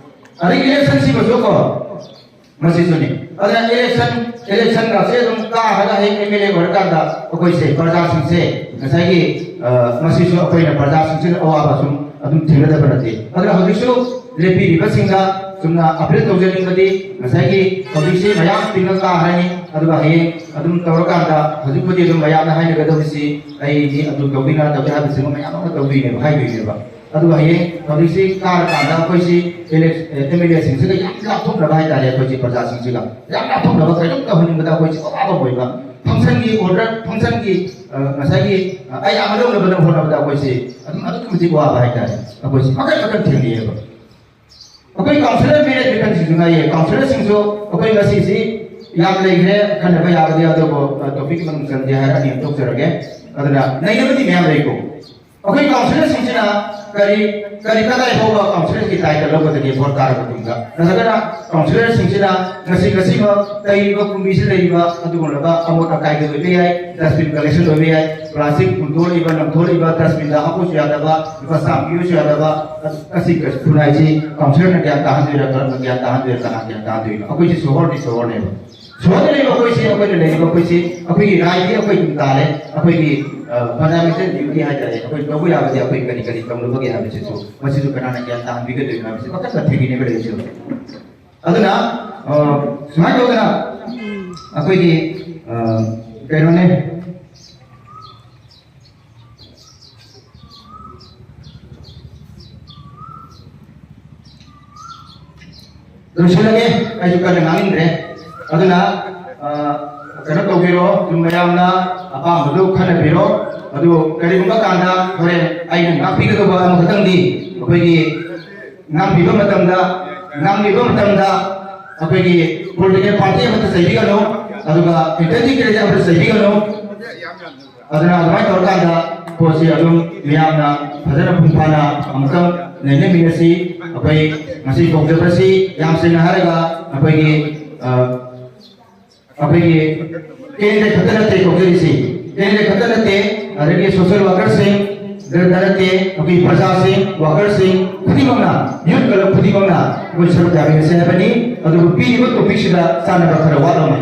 ꯑꯗꯩ ꯏꯂꯦꯛꯁꯟꯁꯤꯃꯁꯨ ꯀꯣ, ꯃꯁꯤꯁꯨꯅꯤ꯫ ꯑꯗꯨꯅ ꯏꯂꯦꯛꯁꯟ, ꯏꯂꯦꯛꯁꯟꯒꯁꯦ ꯑꯗꯨꯝ ꯀꯥꯔꯒ ꯍꯦꯛ ꯑꯦꯝ ꯑꯦꯜ ꯑꯦ ꯑꯣꯏꯔꯀꯥꯟꯗ ꯑꯩꯈꯣꯏꯁꯦ ꯄ꯭ꯔꯖꯥꯁꯤꯡꯁꯦ ꯉꯁꯥꯏꯒꯤ, ꯑ, ꯃꯁꯤꯁꯨ ꯑꯩꯈꯣꯏꯅ ꯄ꯭ꯔꯖꯥꯁꯤꯡꯁꯤꯗ ꯑꯋꯥꯕ ꯁꯨꯝ ꯑꯗꯨꯝ ꯊꯦꯡꯅꯗꯕ ꯅꯠꯇꯦ꯫ ꯑꯗꯨꯅ ꯍꯧꯖꯤꯛꯁꯨ ꯂꯦꯞꯄꯤꯔꯤꯕꯁꯤꯡꯗ ꯆꯨꯝꯅ ꯑꯄꯤꯜ ꯇꯧꯖꯅꯤꯡꯕꯗꯤ ꯉꯁꯥꯏꯒꯤ ꯍꯧꯖꯤꯛꯁꯤ ꯃꯌꯥꯝ ꯇꯤꯡꯉ ꯀꯥꯔꯅꯤ, ꯑꯗꯨꯒ ꯍꯌꯦꯡ ꯑꯗꯨꯝ ꯇꯧꯔꯀꯥꯟꯗ ꯍꯧꯖꯤꯛꯄꯨꯗꯤ ꯑꯗꯨꯝ ꯃꯌꯥꯝꯅ ꯍꯥꯏꯅꯒꯗꯕꯁꯤ ꯑꯩꯗꯤ ꯑꯗꯨ ꯇꯧꯗꯣꯏꯅ ꯇꯧꯗꯦ ꯍꯥꯏꯕꯁꯤꯃ ꯃꯌꯥꯝ ꯑꯃ ꯇꯧꯗꯣꯏꯅꯦꯕ, ꯍꯥꯏꯗꯣꯏꯅꯦꯕ꯫ ꯑꯗꯨꯒ ꯍꯌꯦꯡ ꯍꯧꯖꯤꯛꯁꯤ ꯀꯥꯔꯀꯥꯟꯗ ꯑꯩꯈꯣꯏꯁꯤ ꯑꯦꯝ ꯑꯦꯜ ꯑꯦꯁꯤꯡꯁꯤꯒ ꯌꯥꯝ ꯂꯥꯞꯊꯣꯛꯅꯕ ꯍꯥꯏꯇꯥꯔꯦ, ꯑꯩꯈꯣꯏꯁꯤ ꯄ꯭ꯔꯖꯥꯁꯤꯡꯁꯤꯒ ꯌꯥꯝ ꯂꯥꯞꯊꯣꯛꯅꯕ, ꯀꯔꯤꯝ ꯇꯧꯍꯟꯅꯤꯡꯕꯗ ꯑꯩꯈꯣꯏꯁꯤ ꯑꯋꯥꯕ ꯑꯣꯏꯕ, ꯐꯪꯁꯟꯒꯤ ꯑꯣꯔꯗꯔ, ꯐꯪꯁꯟꯒꯤ, ꯑ, ꯉꯁꯥꯏꯒꯤ, ꯑ, ꯑꯌꯥꯕ ꯂꯧꯅꯕꯗ ꯍꯣꯠꯅꯕꯗ ꯑꯩꯈꯣꯏꯁꯤ ꯑꯗꯨꯝ ꯑꯗꯨꯛꯀꯤ ꯃꯇꯤꯛ ꯋꯥꯕ ꯍꯥꯏꯇꯥꯔꯦ꯫ ꯑꯩꯈꯣꯏꯁꯤ ꯃꯈꯜ ꯃꯈꯜ ꯊꯦꯡꯅꯩꯌꯦꯕ꯫ ꯑꯩꯈꯣꯏ ꯀꯥꯎꯟꯁꯤꯂꯔ ꯃꯦꯔꯤꯠ ꯃꯤꯈꯜꯁꯤꯡꯁꯨ ꯉꯥꯏꯌꯦ꯫ ꯀꯥꯎꯟꯁꯤꯂꯔꯁꯤꯡꯁꯨ ꯑꯩꯈꯣꯏ ꯉꯁꯤꯁꯤ ꯌꯥꯝ ꯂꯩꯈ꯭ꯔꯦ, ꯈꯟꯅꯕ ꯌꯥꯕꯗꯤ, ꯑꯗꯨꯕꯨ, ꯑ, ꯇꯣꯄꯤꯛ ꯃꯅꯨꯡ ꯆꯟꯗꯦ ꯍꯥꯏꯔ ꯑꯅꯤ ꯑꯃ ꯇꯣꯛꯆꯔꯒꯦ꯫ ꯑꯗꯨꯅ ꯅꯩꯅꯕꯗꯤ ꯃꯌꯥꯝ ꯂꯩꯀꯣ꯫ ꯑꯩꯈꯣꯏ ꯀꯥꯎꯟꯁꯤꯂꯔꯁꯤꯡꯁꯤꯅ ꯀꯔꯤ ꯀꯔꯤ ꯀꯗꯥꯏ ꯐꯥꯎꯕ ꯀꯥꯎꯟꯁꯤꯂꯔꯒꯤ ꯇꯥꯏꯇꯜ ꯂꯧꯒꯗꯒꯦ ꯚꯣꯠ ꯀꯥꯔꯕ ꯃꯇꯨꯡꯗ? ꯅꯠꯇ꯭ꯔꯒꯅ ꯀꯥꯎꯟꯁꯤꯂꯔꯁꯤꯡꯁꯤꯅ ꯉꯁꯤ ꯉꯁꯤꯃꯛ ꯂꯩꯔꯤꯕ ꯀꯨꯝꯕꯤꯁꯤ ꯂꯩꯔꯤꯕ ꯑꯗꯨꯒꯨꯝꯂꯕ ꯑꯃꯣꯠ ꯑꯀꯥꯏꯗ ꯑꯣꯏꯕ ꯌꯥꯏ, ꯗꯁꯕꯤꯟ ꯀꯂꯦꯛꯁꯟ ꯑꯣꯏꯕ ꯌꯥꯏ, ꯄ꯭ꯂꯥꯁꯇꯤꯛ ꯍꯨꯟꯗꯣꯛꯂꯤꯕ ꯅꯝꯊꯣꯛꯂꯤꯕ ꯗꯁꯕꯤꯟꯗ ꯍꯥꯞꯄꯁꯨ ꯌꯥꯗꯕ, ꯂꯨꯄꯥ ꯆꯥꯝꯃ ꯄꯤꯕꯁꯨ ꯌꯥꯗꯕ, ꯑꯁꯤ ꯈꯨꯟꯅꯥꯏꯁꯤ ꯀꯥꯎꯟꯁꯤꯂꯔꯅ ꯒ꯭ꯌꯥꯟ ꯇꯥꯍꯟꯗꯣꯏꯔꯥ, ꯀꯔꯝꯅ ꯒ꯭ꯌꯥꯟ ꯇꯥꯍꯟꯗꯣꯏꯔꯥ, ꯀꯅꯥ ꯒ꯭ꯌꯥꯟ ꯇꯥꯍꯟꯗꯣꯏꯅꯣ? ꯑꯩꯈꯣꯏꯁꯤ ꯁꯣꯍꯣꯔꯗꯤ ꯁꯣꯍꯣꯔꯅꯦꯕ꯫ ꯁꯣꯍꯣꯔꯗ ꯂꯩꯕ ꯑꯩꯈꯣꯏꯁꯤ, ꯑꯩꯈꯣꯏꯅ ꯂꯩꯔꯤꯕ ꯑꯩꯈꯣꯏꯁꯤ, ꯑꯩꯈꯣꯏꯒꯤ ꯔꯥꯏꯠꯇꯤ ꯑꯩꯈꯣꯏ ꯑꯗꯨꯝ ꯇꯥꯜꯂꯦ꯫ ꯑꯩꯈꯣꯏꯒꯤ ꯐꯟꯗꯥꯃꯦꯟꯇꯦꯜ ꯗ꯭ꯌꯨꯇꯤ ꯍꯥꯏꯇꯥꯔꯦ, ꯑꯩꯈꯣꯏ ꯇꯧꯕ ꯌꯥꯕꯗꯤ ꯑꯩꯈꯣꯏ ꯀꯔꯤ ꯀꯔꯤ ꯇꯧꯅꯕꯒꯦ ꯍꯥꯏꯕꯁꯤꯁꯨ, ꯃꯁꯤꯁꯨ ꯀꯅꯥꯅ ꯒ꯭ꯌꯥꯟ ꯇꯥꯍꯟꯕꯤꯒꯗꯣꯏꯅꯣ ꯍꯥꯏꯕꯁꯤ ꯄꯥꯈꯠꯄ ꯊꯤꯡꯉꯤꯅꯦꯕ ꯂꯩꯔꯤꯁꯦ꯫ ꯑꯗꯨꯅ, ꯑ, ꯁꯨꯃꯥꯏꯅ ꯇꯧꯗꯅ ꯑꯩꯈꯣꯏꯒꯤ, ꯑ, ꯀꯩꯅꯣꯅꯦ, ꯂꯣꯏꯁꯤꯜꯂꯒꯦ, ꯑꯩꯁꯨ ꯀꯟꯅ ꯉꯥꯡꯅꯤꯡꯗ꯭ꯔꯦ꯫ ꯑꯗꯨꯅ, ꯑ, ꯀꯩꯅꯣ ꯇꯧꯕꯤꯔꯣ, ꯑꯗꯨꯝ ꯃꯌꯥꯝꯅ ꯑꯄꯥꯝꯕꯗꯨ ꯈꯟꯅꯕꯤꯔꯣ꯫ ꯑꯗꯨ ꯀꯔꯤꯒꯨꯝꯕ ꯀꯥꯟꯗ ꯍꯣꯔꯦꯟ ꯑꯩꯅ ꯉꯥꯛꯄꯤꯒꯗꯧꯕ ꯑꯃꯈꯛꯇꯪꯗꯤ, ꯑꯩꯈꯣꯏꯒꯤ ꯉꯥꯡꯕꯤꯕ ꯃꯇꯝꯗ, ꯉꯥꯡꯕꯤꯕ ꯃꯇꯝꯗ ꯑꯩꯈꯣꯏꯒꯤ ꯄꯣꯂꯤꯇꯤꯀꯦꯜ ꯄꯥꯔꯇꯤ ꯑꯃꯠꯇ ꯆꯩꯕꯤꯒꯅꯨ, ꯑꯗꯨꯒ ꯏꯟꯇꯔꯅꯦꯠꯀꯤ ꯑꯃꯠꯇ ꯆꯩꯕꯤꯒꯅꯨ꯫ ꯑꯗꯨꯅ ꯑꯗꯨꯃꯥꯏꯅ ꯇꯧꯔꯀꯥꯟꯗ ꯄꯣꯠꯁꯤ ꯑꯗꯨꯝ ꯃꯤꯌꯥꯝꯅ ꯐꯖꯅ ꯃꯄꯨꯡ ꯐꯥꯅ ꯑꯃꯨꯛꯇꯪ ꯅꯩꯅꯃꯤꯟꯅꯁꯤ꯫ ꯑꯩꯈꯣꯏ ꯉꯁꯤ ꯀꯧꯖꯕꯁꯤ ꯌꯥꯝ ꯁꯦꯡꯅ ꯍꯥꯏꯔꯒ ꯑꯩꯈꯣꯏꯒꯤ, ꯑ, ꯑꯩꯈꯣꯏꯒꯤ ꯀꯦꯟꯗ꯭ꯔ ꯈꯛꯇ ꯅꯠꯇꯦ ꯀꯧꯖꯔꯤꯁꯤ, ꯀꯦꯟꯗ꯭ꯔ ꯈꯛꯇ ꯅꯠꯇꯦ, ꯑꯗꯒꯤ ꯁꯣꯁꯤꯌꯦꯜ ꯋꯥꯔꯀꯔꯁꯤꯡ ꯗ ꯅꯠꯇꯦ, ꯑꯩꯈꯣꯏ ꯄ꯭ꯔꯖꯥꯁꯤꯡ, ꯋꯥꯔꯀꯔꯁꯤꯡ ꯈꯨꯗꯤꯡꯃꯛꯅ, ꯌꯨꯠ ꯀ꯭ꯂꯕ ꯈꯨꯗꯤꯡꯃꯛꯅ ꯑꯩꯈꯣꯏ ꯁꯔꯨꯛ ꯌꯥꯃꯤꯟꯅꯁꯦ ꯍꯥꯏꯕꯅꯤ꯫ ꯑꯗꯨꯕꯨ ꯄꯤꯔꯤꯕ ꯇꯣꯄꯤꯛꯁꯤꯗ ꯆꯥꯟꯅꯕ ꯈꯔ ꯋꯥꯠꯂꯝꯃꯦ꯫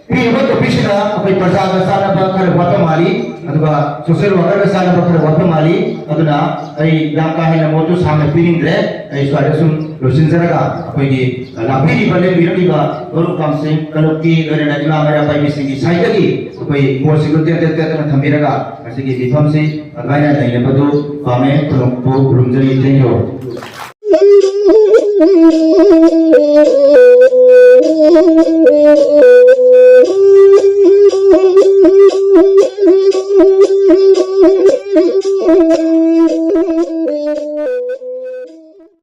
ꯄꯤꯔꯤꯕ ꯇꯣꯄꯤꯛꯁꯤꯗ ꯑꯩꯈꯣꯏ ꯄ꯭ꯔꯖꯥꯒ ꯆꯥꯟꯅꯕ ꯈꯔ ꯋꯥꯠꯄ ꯃꯥꯜꯂꯤ, ꯑꯗꯨꯒ ꯁꯣꯁꯤꯌꯦꯜ ꯋꯥꯔꯀꯔꯒ ꯆꯥꯟꯅꯕ ꯈꯔ ꯋꯥꯠꯄ ꯃꯥꯜꯂꯤ꯫ ꯑꯗꯨꯅ ꯑꯩ ꯌꯥꯝ ꯀꯥ ꯍꯦꯟꯅ ꯃꯣꯠꯇꯨ ꯁꯥꯡꯅ ꯄꯤꯅꯤꯡꯗ꯭ꯔꯦ꯫ ꯑꯩ ꯁ꯭ꯋꯥꯏꯗ ꯁꯨꯝ ꯂꯣꯏꯁꯤꯟꯖꯔꯒ ꯑꯩꯈꯣꯏꯒꯤ ꯂꯥꯛꯄꯤꯔꯤꯕ, ꯂꯦꯡꯕꯤꯔꯛꯂꯤꯕ ꯃꯔꯨꯞ ꯃꯄꯥꯡꯁꯤꯡ, ꯀꯂꯨꯞꯀꯤ ꯂꯣꯏꯅꯅ ꯏꯃꯥ ꯃꯩꯔꯥ ꯄꯥꯏꯕꯤꯁꯤꯡꯒꯤ ꯁꯥꯏꯠꯇꯒꯤ ꯑꯩꯈꯣꯏ ꯃꯣꯠꯁꯤꯡꯗꯨ ꯇꯦꯠ ꯇꯦꯠ ꯇꯦꯠꯇꯅ ꯊꯝꯕꯤꯔꯒ ꯉꯁꯤꯒꯤ ꯃꯤꯐꯝꯁꯤ ꯑꯗꯨꯃꯥꯏꯅ ꯅꯩꯅꯕꯗꯨ ꯄꯥꯝꯃꯦ꯫ ꯈꯨꯔꯨꯝ-, ꯈꯨꯔꯨꯝꯖꯔꯤ꯫ Thank you꯫